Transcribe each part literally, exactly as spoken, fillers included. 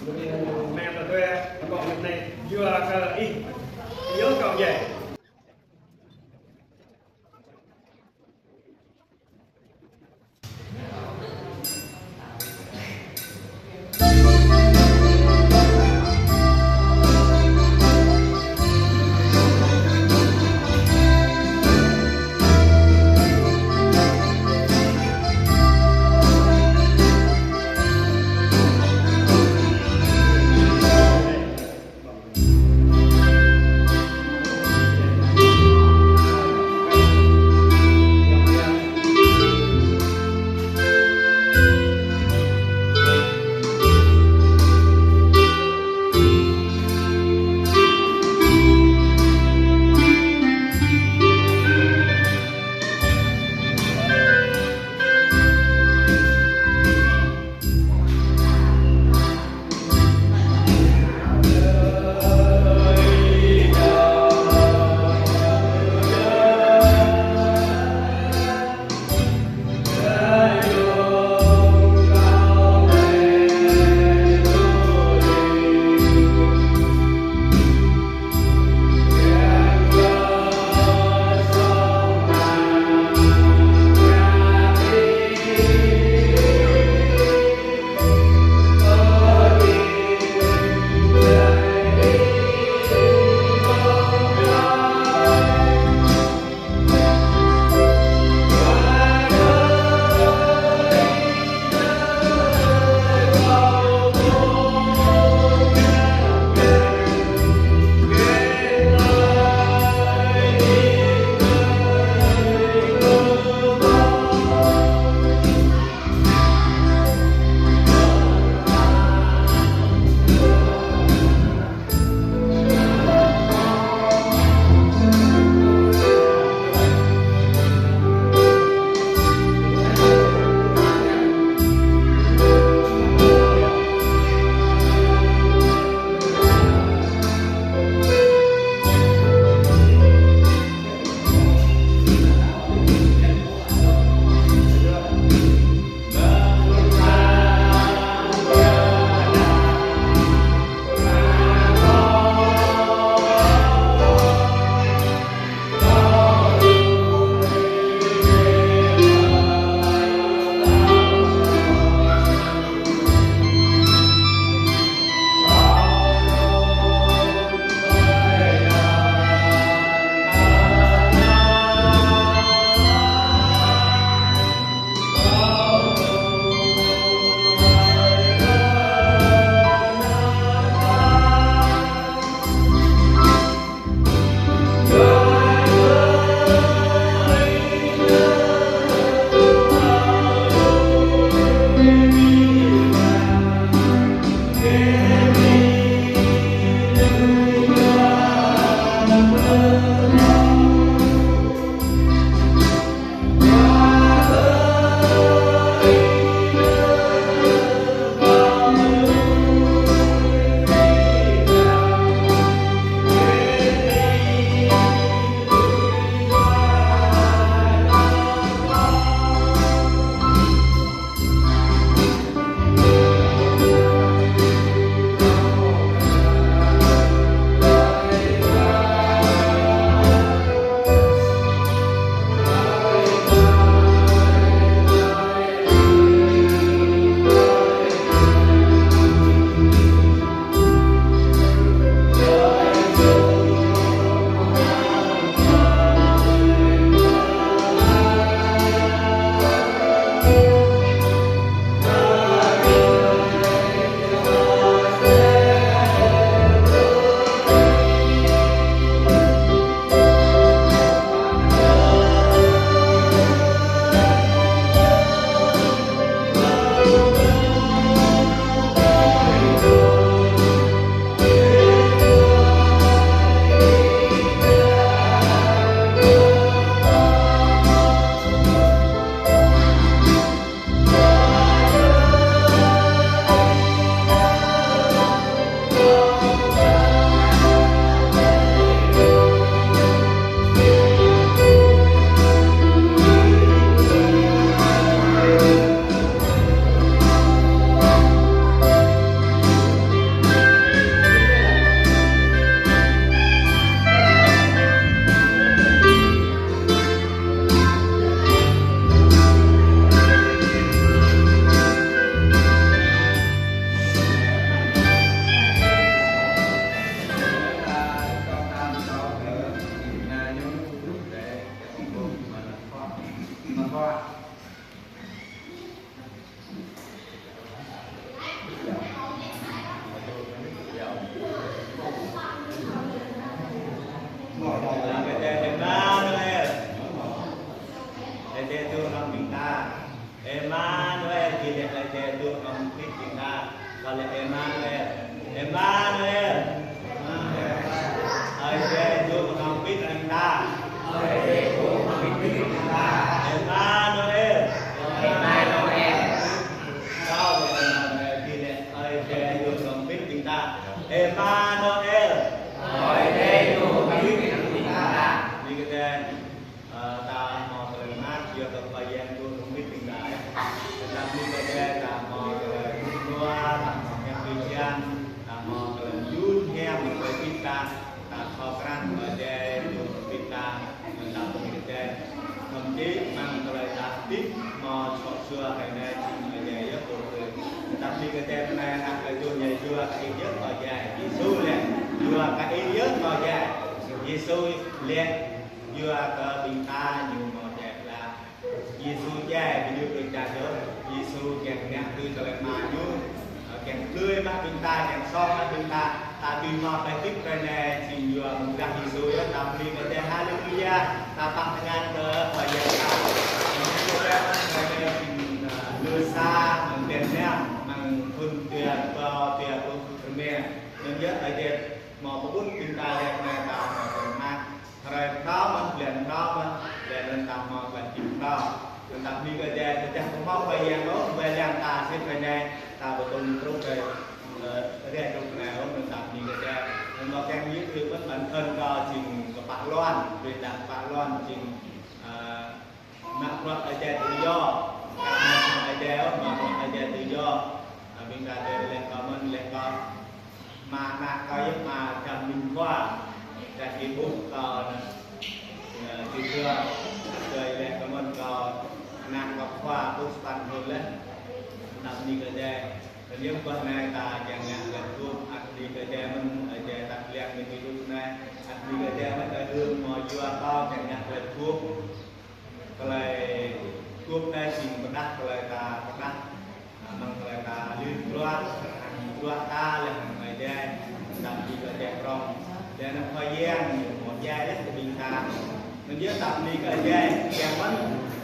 Mơ̆ng anai tơdơi, kâo ngă anai yua kơ ih, yua kâo djai. Emanuel. Ơi Adai dŏ hăng ƀing ta. Emanuel. Kâo Emanuel, či lĕ Ơi Adai dŏ hăng ƀing ta. Emanuel. Ơi Adai dŏ hăng ƀing ta. Ƀing ta, ơ, ta hmâo tơlơi mơak, yua kơ Khua Yang dŏ hăng ƀing ta, ơ. Tơdah ƀing ta, ta hmâo tơlơi rơnua, ta hmâo hiăp Ơi Adai, ta hmâo tơlơi jun hiam, tơlơi ƀing ta, ta thâo krăn Ơi Adai dŏ hăng ƀing ta. Anŭn ta ƀing ta, thậm chí mơ̆ng tơlơi ta hơdip hmâo sŏk sua hrơi anai jing Ơi Adai yơh pô tui. Tơdah ƀing ta pơnai hăng kơ yua ñai yua kơ Ih yơh Ơi Adai. Yêsu lĕ yua kơ Ih yơh Ơi Adai. Yêsu lĕ yua kơ ƀing ta ñu hmâo djai pla. Yêsu djai ƀing ñu ƀing ta yơh. Yêsu kiăng ngă tui tơlơi Ama ñu. Ơ, kiăng tui mă ƀing ta, kiăng sŏk mă ƀing ta, ta tui mă ƀing ta hrơi anai, jing yua mơ̆ng Yêsu yơh, ta bơni kơ Ơi Adai, haleluya, ta pơ̆ng tơngan kơ Khua Yang ta. Hrơi anai jing, ơ, lơ sa, mơ̆ng Việt Nam, mơ̆ng thun dua rơbâo dua pluh rơma. Anŭn yơh, Ơi Adai hmâo pơƀut ƀing ta, hrơi anai ta hmâo tơlơi mơak. Hrơi phrâo mơ̆n, blan phrâo mơ̆n, blan anŭn ta hmâo blan pĭt phrâo. Anŭn ta bơni kơ Ơi Adai, tơdah ƀu hmâo Khua Yang ôh, wai lăng ta sĭt hrơi anai, ta ƀu tŭ truh rai, ơ, rai truh anai ôh, anŭn ta bơni kơ Ơi Adai. Anŭn mơ̆ kiăng giới thiệu mơ̆n bản thân kâo jing kơpă Loan, ƀing ta kơpă Loan jing, ơ, mă bruă Ơi Adai tự do, kar mă Ơi Adai ôh, mă bruă Ơi Adai tự do. Ơ, ƀing ta dơi lĕ kâo mơ̆n, lĕ kâo Ama ană kâo yơh, Ama Dam Minh Khoa, đa kơ ƀuh kâo anŭn, ơ, či dua, dua lĕ kâo mơ̆n kâo ană kâo Khoa, ƀuh sapăn thun lĕ, anŭn bơni kơ Ơi Adai. Anŭn yơh ƀơi anai ta kiăng ngă tơlơi tuh, ăt bơni kơ Ơi Adai mơ̆n, Ơi Adai ta kliăng mơ̆n tơlơi tuh anai, ăt bơni kơ Ơi Adai mơ̆n, tơlơi hơmâo yua kâo kiăng ngă tơlơi tuh. Tơlơi tuh anai jing pơrơđah tơlơi ta pơrơđah, ơ, mơ̆ng tơlơi ta lir bruă, hăng bruă ta lĕ hăng Ơi Adai, ta ƀu djơ̆ prŏng. Lĕ anŭn Khua Yang ñu hmâo djai lĕ kơ ƀing ta. Anŭn yơh ta bơni kơ Ơi Adai, kiăng mơ̆n,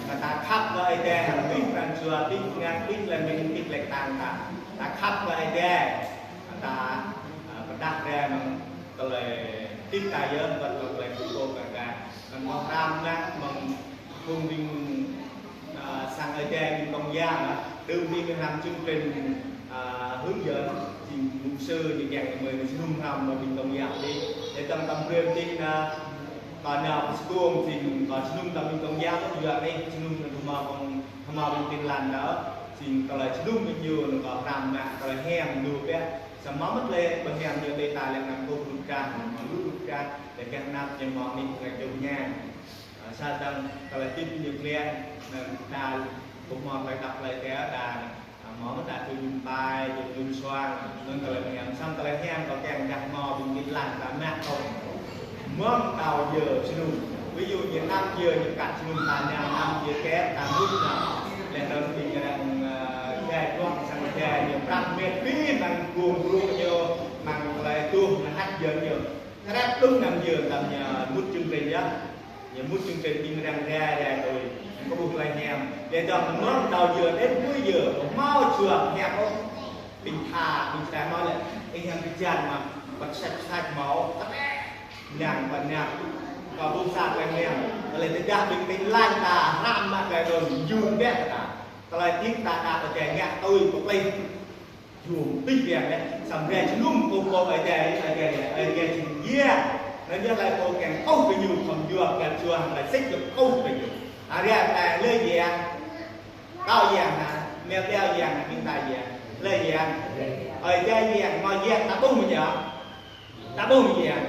kơ ta khăp kơ Ơi Adai hăng ƀing pran jua, ƀing ngă, ƀing lĕ ƀing, ƀing lĕ tang ta. Ta khăp kơ Ơi Adai, ta, ơ, pơrơđah rai mơ̆ng tơlơi tit ta yơh, wơ̆t kơ tơlơi pơpŭ kơ ta. Anŭn mơ̆ hrăm mă mơ̆ng phung ƀing, ơ, sang Ơi Adai ƀing Công giáo, ơ, đơ̆m ƀing hrăm chương trình, ơ, hướng dẫn, jing mục sư, jing kiăng kơ mơi jơnum hrăm mơ̆ ƀing Công giáo đi. Để tâm tâm brơi ƀing, ơ, kâo nao pơ Sài Gòn, jing kâo jơnum tâm ƀing Công giáo, yua anai jơnum tâm hmâo ƀing, hmâo ƀing Tin Lành đôč, jing kâo lĕ jơnum ƀing ñu, kâo hrăm mă, kâo lĕ hiam lu biă. Samơ̆ mơ̆ lĕ ƀing hiam ñu tơlơi ta lĕ ngă kơ rup trah, mă lu rup trah, lĕ kiăng năp ñu mơ̆ nik kơ jơ̆ ñan. Ơ, sa tăng tơlơi tit ñu kliăng, anŭn ta ƀuh hmâo tơlơi đăp tơlơi teo ta, ơ, hmâo mơ̆ ta tui jum pai, jum jum suang, anŭn tơlơi hiam, samơ̆ tơlơi hiam kâo kiăng dah hmâo ƀing Tin Lành ta mă kâo. Mơ̆ng tơl yơh jơnum. Ví dụ như năm giờ ñu kăt jơnum ta nao, năm giờ kĕp ta mŭt nao. Lĕ anŭn ƀing arăng, ơ, djai bruă sang Ơi Adai ñu prăp met ƀing mơ̆ng gum bruă ñu, mơ̆ng tơlơi tuh, mơ̆ng hăt jơnum ñu. Krep đúng năm giờ ta ñu mŭt chương trình yơh. Ñu mŭt chương trình ƀing arăng rai, rai tui. Kâo ƀuh tơlơi hiam. Lĕ dŏ mơ̆ng tơl yơh đến cuối giờ, hmâo jua hiam ôh. Ƀing tha, ƀing tha hmâo lĕ, ih hiam kơjăn mă, bơ̆t săč săč hmâo, krep, nang bơ̆t nang. Kâo ƀuh sa tơlơi hiam. Tơlơi tơdah ƀing Tin Lành ta hrăm mă tơlơi anŭn, jum biă ta. Tơlơi tit ta đa pơjai ngă tui pơplih. Jum tih biă lĕ, samơ̆ rai jơnum kơ pô Ơi Adai, Ơi Adai, Ơi Adai jing Yang. Anŭn yơh hlơi pô kiăng kơkuh kơ ñu, khŏm yua pran jua, hlơi sĭt kơkuh kơ ñu. Arăng ta lĕ Yang, kâo Yang hă, mơ̆ kâo Yang hă, ƀing ta Yang. Lĕ Yang. Ơi Adai Yang, hmâo Yang ta ƀuh mơ̆ yơh. Ta ƀuh Yang.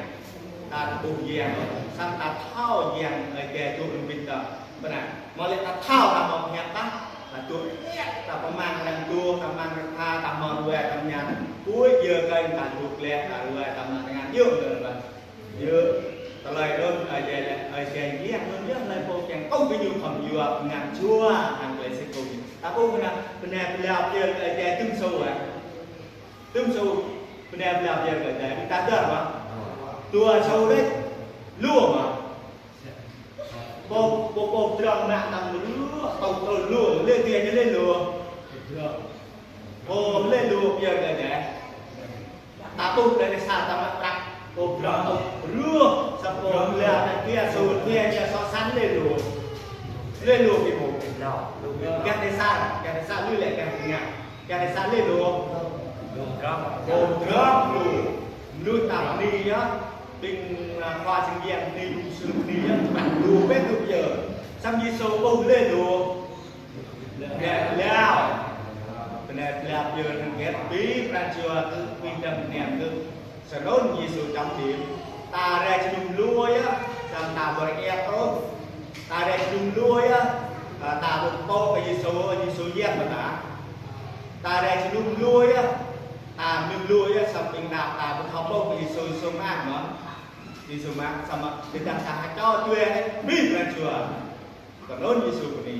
Ta ƀuh Yang. Samơ̆ ta thâo Yang Ơi Adai dŏ ƀing ta. Pơ anai. Mơ̆ lĕ ta thâo ta hmâo pơhiăp ta. Ta dŏ hiăp ta pơmang arăng dŏ, ta mơmang arăng pha, ta hmâo ruai, ta mơñam. Ƀu djơ̆ kơ ta dŏ gleh, ta ruai, ta mơmang tơngan. Yơh, yơh. Yơh. Tơlơi anŭn Ơi Adai lĕ, Ơi Adai Yang anŭn yơh hlơi pô kiăng kơkuh kơ ñu khŏm yua pơngam jua, hăng tơlơi sĭt kơ ñu. Ta ƀuh pơ anai, pơ anai pơlao pơyơr Ơi Adai tŭm sô ah. Tŭm sô, pơ anai pơlao pơyơr kơ Ơi Adai, ƀing ta dơ̆r mơ̆. Dua sô đôč, lu mơ̆. Pô, pô, pô, pơdrŏng mă tơm lu, pô, pô, lu, lĕ dua ñu lĕ lu. Pô, lĕ lu pơyơr kơ Ơi Adai. Ôh, lĕ sa ta mă prăk. Ôh, prăk. Ôh, ruh, sa pô lĕ ta kia su kia kia so san lê lu. Lê lu ki mô. Gah đê sa, gah đê sa lu lĕ gah ngă. Gah đê sa lê lu. Ôh, drŏng lu. Lu ta ni yơh. Ƀing, a, khua sinh viên ni, lu sư ni yơh. Prăk lu bĕ lu yơh. Samơ̆ Yêsu ƀuh lê lu. Bơnai bơlâo. Bơnai bơlâo pơyơr hăng hơget, abih pran jua kơ, abih dăm bơnai kơ. Sa anŭn Yêsu čăm đĭ. Ta rai jơnum lu yơh, čăm ta ƀu rai ĕp ôh. Ta rai jơnum lu yơh, ta, ta ƀu pô kơ Yêsu, Yêsu yơh kơ ta. Ta rai jơnum lu yơh, ta mĭn lu yơh, samơ̆ ƀing đaŏ ta ƀu thâo pô kơ Yêsu, Yêsu mơak mơ̆n. Yêsu mơak, samơ̆ tơdah ta hơčâo tui, abih pran jua. Kơ anŭn Yêsu bơni.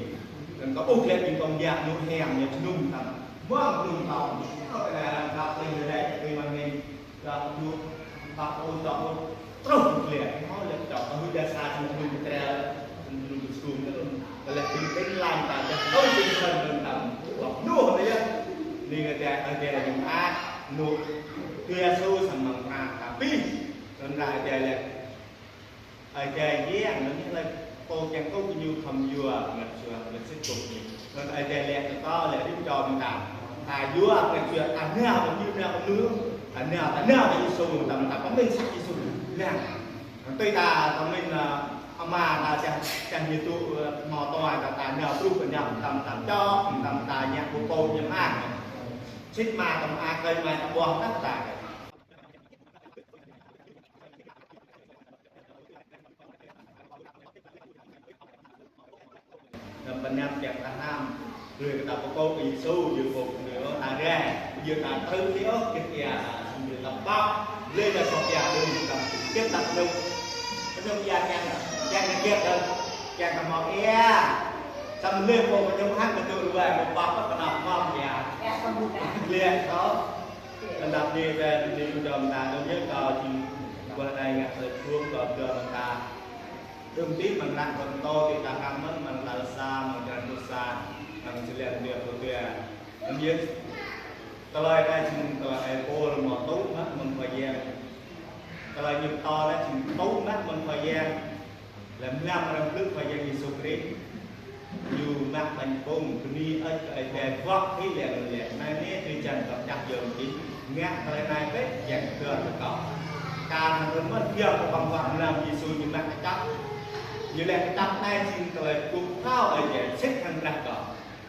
Anŭn kơ ƀuh lĕ ƀing kông biă ñu hiam ñu jơnum tăm. Mơ̆ng jơnum tăm. Kơ anai lăm kơ ƀing lĕ ƀing mơ̆ng anai. Kơ ñu pă ôh tŏ ôh. Truh lĕ. Hmâo lĕ tŏ. Kơ hư̆ đa sa jơnum jơnum kơtrel. Jơnum jơnum kơtrel. Kơ lĕ ƀing ƀing lăm ta. Kơ ƀing jơnum tăm. Ñu lĕ yơh. Anai kơ ta, ta lĕ ñu mă. Ñu. Kơ Yêsu samơ̆ mă. Tapi. Anŭn lĕ ta lĕ. Ơi Adai kiăng, anŭn ñu laĭ pô kiăng kơkuh kơ ñu khŏm yua, ngă yua, ngă sĭt kơkuh kơ ñu. Anŭn Ơi Adai laĭ kơ kâo, laĭ rĭm čô ƀing ta. Ta yua, ngă yua, ta nao, ta yua nao, ta nao, ta nao, ta nao, ta Yêsu, ta, ta pơmĭn sĭt Yêsu. Lăng. Tui ta, ta pơmĭn, a, ama ta čang, čang ñu tŭ, ơ, hmâo tơlơi ta, ta nao, truh kơ ñu, ta, ta čŏk, ta, ta ñă pô pô ñu mă. Sĭt mă, ta mă, kơi mă, ta ƀuh, ta, ta. Đăm pơnăm kiăng ta hnam. Brơi kơ ta pơkŏ kơ Yêsu, yua pô kơ ñu ta rai. Yua ta trŭn đi ôh, kơ kia, yua ta pap. Brơi ta sŏk ia đơ̆ng, ta kiăng ta pơnŭk. Pơnŭk ia kiăng, kiăng ta kiăng ta, kiăng ta hmâo ia. Samơ̆ brơi pô kơ ñu hăng kơ tŭ ruai, pô pap pơnŭk hmâo ia. Ia, samơ̆ ia. Lihat kâo. Tơdah đi về, đi đơ̆m ta, đơ̆m yơh kâo či, ƀuh anai ngă tơlơi pơpŭ kơ đơ̆m ta. Đơ̆m ti mơ̆ng ană Kôrintô, ti ta kăm mơ̆n, mơ̆ng tal sa, mơ̆ng črăn pluh sa, mơ̆ng čơlian dua pluh dua. Đơ̆m yơh, tơlơi anai jing tơlơi Ơi Pôl hmâo tŭ mă mơ̆ng Khua Yang. Tơlơi ñu pơtô anai jing tŭ mă mơ̆ng Khua Yang. Lăm lăm arăng blư̆ Khua Yang Yêsu Krist. Ñu mă ƀañ tơpŭng, bơni hơơč kơ Ơi Adai, wơ̆t hĭ lĕ lĕ. Anai nê, tui čang kơ pơčah yôm kin. Ngă tơlơi anai bĕ, Yang kơdơr kơ kâo. Kar hăng rơmơ̆n Yang kơ ƀơ̆ng wơ̆t mlam Yêsu ñu mă kơčăp. Ñu laĭ kơčăp anai jing tơlơi pơpŭ pơthâo Ơi Adai, sĭt hăng drah kâo.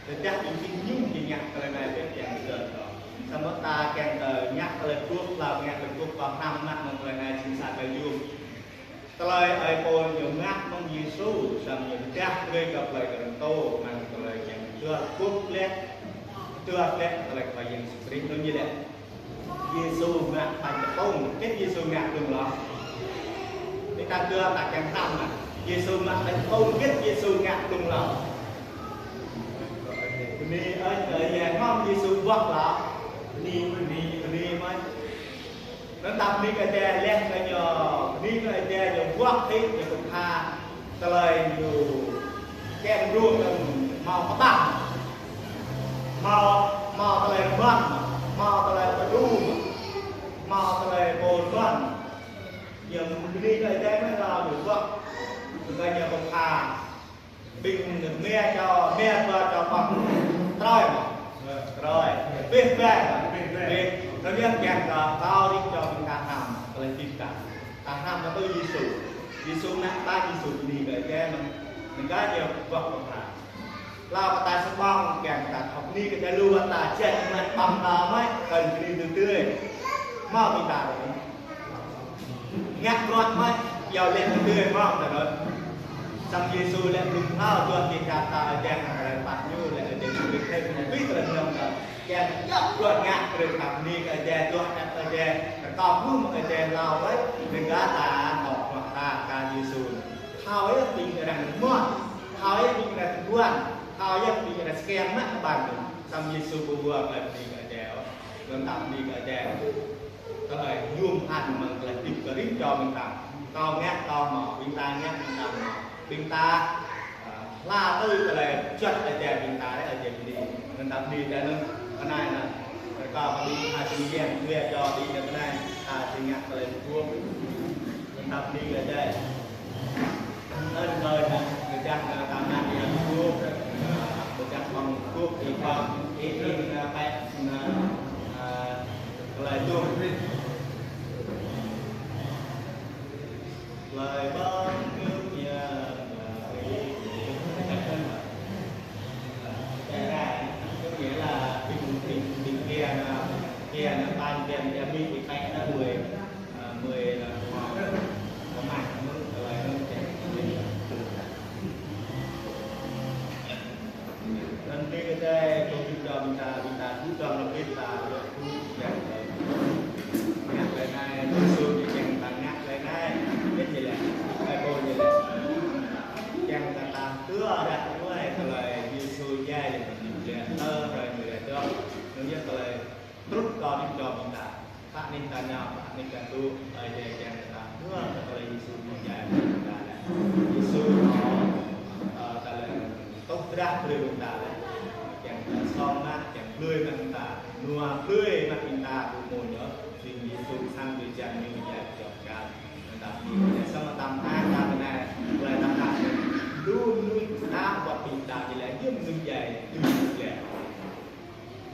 Tơdah ƀing ƀing ñu či ngă tơlơi anai bĕ, Yang kơdơr kơ kâo. Samơ̆ ta kiăng kơ ngă tơlơi pơpŭ pơthâo, ngă tơlơi pơpŭ pơthâo hrăm mă mơ̆ng tơlơi anai jing sa tơlơi yôm. Tơlơi Ơi Pôl ñu mă mơ̆ng Yêsu, samơ̆ ñu pơdah brơi kơ plei Kôrintô, mơ̆ng tơlơi Yang kơdơr pơpŭ lĕ, kơdơr lĕ tơlơi Khua Yang Yêsu Krist anŭn ñu lĕ. Yêsu mă ƀañ tơpŭng, hơget Yêsu ngă blung lŏn. Ƀing ta kơdơr ta kiăng hrăm anai. Yêsu mă ƀañ tơpŭng, hơget Yêsu ngă blung lŏn. Bơni ơi, ơi, Yang ngŏm Yêsu wơ̆t lŏn. Bơni, bơni, bơni mơ̆n. Anŭn ta bơni kơ Ơi Adai, laih kơ ñu, bơni kơ Ơi Adai, ñu wơ̆t hĭ, ñu pơpha tơlơi ñu kiăng ruă, hmâo kơƀah, hmâo, hmâo tơlơi rơmơ̆n, hmâo tơlơi pơdrŭ, hmâo tơlơi pô rơmơ̆n. Ñu bơni kơ Ơi Adai mơ̆n, ñu wơ̆t, kơ ñu pơpha. Ƀing mă čô, mă čô, čô pă. Trơi mơ̆? Trơi. Pih bĕ. Pih. Tơl ñu kiăng kơ kâo rĭm čô ƀing ta hrăm, tơlơi hơdip ta. Ta hrăm kơ tui Yêsu. Yêsu mă ta, Yêsu bơni kơ Ơi Adai mơ̆n. Mơ̆ng kơ ñu wơ̆t pơpha. Hlâo kơ ta sa ƀơ̆ng kiăng ta thâo bơni kơ Ơi Adai lu wơ̆t ta, čĕ mă ƀơ̆ng ta mơ̆n, kơ bơni tui tui. Hmâo ƀing ta. Ngă bruă mơ̆n, iâu laĭ tui tui mơ̆n tơlơi. Samơ̆ Yêsu laĭ blung hlâo, tuah kơ ta ta Ơi Adai hăng tơlơi pap ñu, laĭ Ơi Adai ñu wơ̆t hĭ, ñu wơ̆t tơlơi mơnơ̆ng ta. Kiăng iâu bruă ngă, brơi ta bơni kơ Ơi Adai, tuah kơ Ơi Adai, rơkâo mơ̆ng Ơi Adai hlâo wơ̆t, rơngai ta, tŏ bruă ta, kar Yêsu. Thâo yơh ƀing arăng mơ̆n, thâo yơh ƀing arăng tơguan, thâo yơh ƀing arăng skeng mă kơƀah. Samơ̆ Yêsu ƀu wơ̆t tơlơi bơni kơ Ơi Adai ôh. Anŭn ta bơni kơ Ơi Adai. Tơlơi yôm hăn mơ̆ng tơlơi hơdip kơ rĭm čô ƀing ta. Kâo ngă kâo hmâo, ƀing ta ngă ƀing ta hmâo. Ƀing ta, ơ, hla tui tơlơi juăt Ơi Adai ƀing ta, Ơi Adai bơni. Anŭn ta bơni kơ anŭn, kơ anai anŭn. Rơkâo kơ ƀing ta jing yang, dua čô ƀing ta kơ anai. Ngă tơlơi gŭp. Tơdah ƀing gơyut, ơ, tơdah ta ngă tơlơi gŭp, tơdah ƀing gŭp, ƀing gơyut, ƀing gơyut, ƀing gơyut, tơlơi gŭp. Tơlơi ƀơ̆ng gơyut ñu, ơ, Tơlơi rai, có nghĩa là ƀing, ƀing, ƀing kia nă, kia nă, ƀing kia, ƀing kia, ƀing kia, ƀing kia nă, mười, à, mười là họ có mặt, mười, tơlơi anŭn, tơlơi anŭn. Anŭn ƀing gơyut, kâo ƀuh dŏ ƀing ta, ƀing ta ƀuh dŏ, ƀing ta ƀuh dŏ, ƀuh dŏ. Ngă tơlơi anai, Yêsu ñu kiăng ta ngă tơlơi anai. Biết gì lẽ? Ơ, ƀuh gì lẽ? Kiăng ta, ta tui ră ruai tơlơi Yêsu djai lĕ, ñu lĕ, ơ, hrơi ñu lĕ dŏ. Ñu djai tơlơi truh kơ ƀing dŏ ƀing ta. Pă anai ta nao, pă anai ta tŭ, ơ, djai kiăng ta tui tơlơi Yêsu ñu djai ƀing ta lĕ. Yêsu ñu, ơ, tơlơi tŭ drah brơi ƀing ta lĕ. Kiăng ta song mă, kiăng blơi mă ƀing ta, nua blơi mă ƀing ta, ƀu mơ̆ ñu. Jing Yêsu sang drơi jăn ñu djai dŏ kar. Tơdah ƀing ta samơ̆ tam ta, ta kơnai, tơlơi tam ta. Lu mơnuih ta wơ̆t ƀing ta ñu lĕ, yơh mơnuih djai tui ƀing lĕ.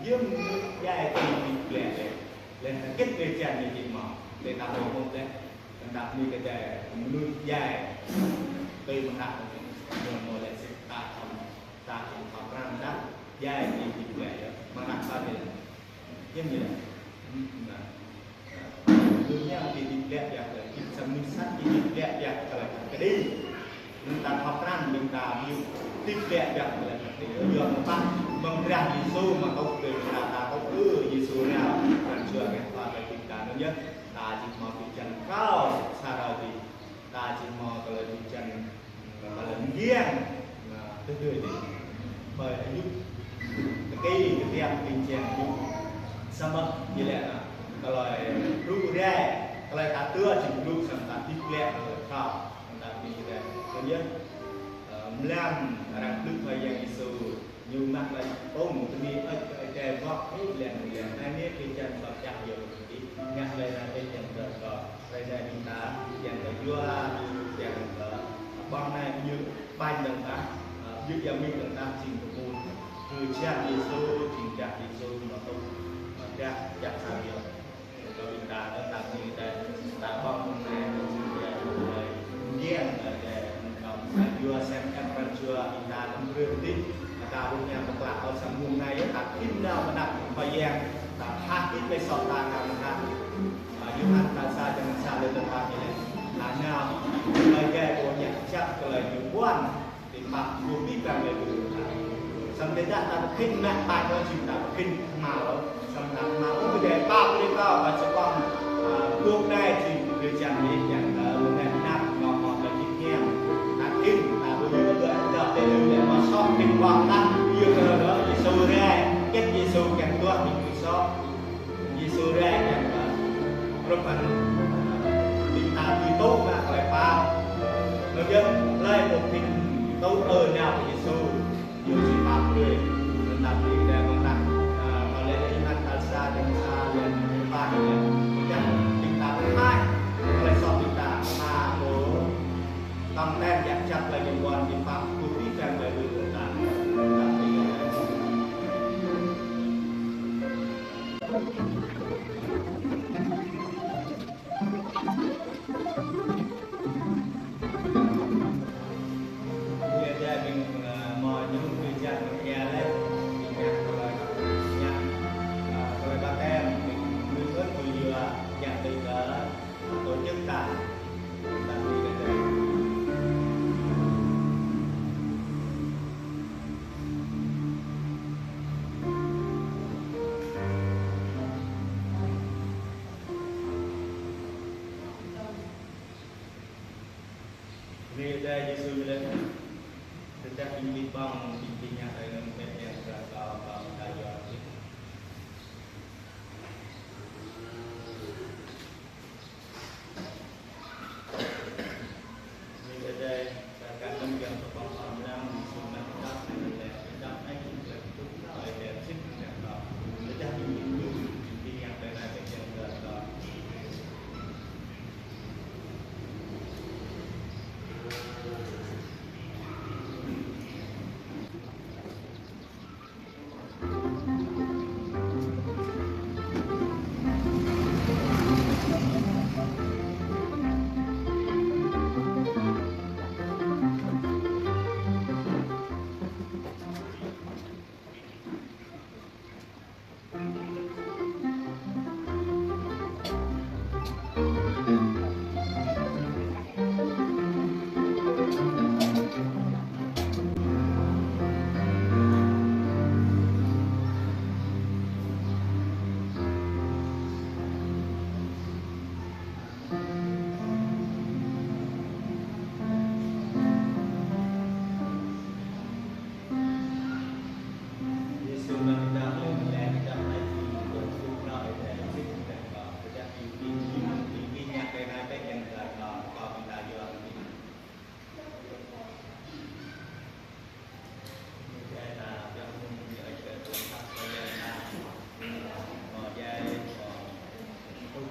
Yơh mơnuih djai tui ƀing lĕ. Lĕ hơget drơi jăn ñu či mă. Lĕ ta mơ̆ mơ̆ lĕ. Tơdah ƀing gơyut, mơnuih djai tui mơ̆ng ta, ñu mơ̆ lĕ sĭt ta čăm, ta čăm pap pran đah djai tui ƀing lĕ. Mơ̆ng ta lĕ. Yơh ñu lĕ. Nă. Dunia ti ti glăk biă tơlơi, samơ̆ sat ti ti glăk biă tơlơi kơđi. Anŭn ta pap pran ƀing ta ƀu ti glăk biă tơlơi kơđi. Yua mơ̆ pă, mơ̆ng drah Yêsu mă tŭ tui ta, ta tŭ ư Yêsu nao, pran jua ngă pha tơlơi ƀing ta anŭn yơh. Ta či mă ƀing jăn kâo sa ră ti. Ta či mă tơlơi ƀing jăn, tơlơi mơgiăng, nă, tơdơi dih. Ƀơi ayŭt tơkai kơtiăp ƀing jăn ayŭt. Samơ̆ ñu lĕ nă, tơlơi rŭ rai, tơlơi ta tui či rŭ samơ̆ ta ƀu glăk tơlơi khăp, samơ̆ ta ƀu glăk. Tui yơh, ơ, mlam arăng blŭ Khua Yang Yêsu, ñu mă tơlơi pơpŭ, tơlơi ơi, ơi, tơlơi bŏk, ih, lĕ, lĕ, anai anai, ƀing jăn bŏk čah yơh, ngă tơlơi anai, ƀing jăn bŏk. Tơlơi anai ƀing ta, kiăng kơ yua, kiăng kơ ƀơ̆ng anai ƀu djơ̆ ƀañ dơ̆ng tah, ơ, ƀu djơ̆ ia mĭn dơ̆ng tah, jing kơ mơ̆n. Kơ jăn Yêsu, jing drah Yêsu, mă tŭ, ơ, drah, drah sa yơh. Kơ ƀing ta, ơ, ta ƀing ta, ta ƀơ̆ng mơ̆ng anai, jing ia, ơ, kiăng, ơ, kơ, kơ, yua sem ep pran jua ƀing ta, kơ brơi dih, ta ƀu ñam pơklă, ơ, samơ̆ mơ̆ng anai, ta khĭn nao pơđăp Khua Yang, ta phat hĭ tơlơi soh ta kơ mơ̆ng ta. Ơ, Yôhan tal sa črăn sa lĕ tơpă ñu lĕ. Anai, tơlơi gai pô ñă čăp tơlơi ñu ƀuăn, ti pap kơkuh abih bang tơlơi ƀu ta. Samơ̆ tơdah ta khĭn mă pap kơ jing ta khĭn kơmlă. Samơ̆ ta kơmlă, ơ, gai pap brơi kâo, kâo či ƀơ̆ng, ơ, kơkuh anai jing drơi jăn anai, kiăng kơ mơ̆ng anai năp, ngŏ ngŏ tơlơi jing hiam. Ta khĭn, ta ƀu djơ̆ dŏ, dŏ tơlơi lĕ mă soh khĭn ƀơ̆ng ta, yua kơ dŏ, Yêsu rai, hơget Yêsu kiăng tuah ƀing soh. Yêsu rai kiăng kơ hrup hăng ƀing ta či tŭ mă tơlơi pap. Anŭn yơh, hlơi pô khĭn tŭ ư nao kơ Yêsu, ñu či pap brơi. Anŭn ta ƀing ta mơ̆ng ta, ơ, mă lĕ Yôhan tal sa, črăn sa, lĕ pă lĕ. Kiăng ƀing ta pơhaih tơlơi soh ƀing ta, mă pô Tơm ten jak čăp lĕ ñu ƀuăn či pap kơkuh abih bang tơlơi ƀu ta. Ƀiădah ƀing, ơ, mơñum ƀing jăn mơ̆ng ia lĕ, ƀing ngă tơlơi, ngă, ơ, tơlơi ƀaptem, ƀing mơnuih ƀu yua, ngă tui kơ tổ chức ta. Ƀiădah Yêsu lĕ, tơdah ƀing gih ƀơ̆ng, ƀing gih ngă tơlơi anŭn, ƀing gih ngă tơlơi kâo, kâo ta yua.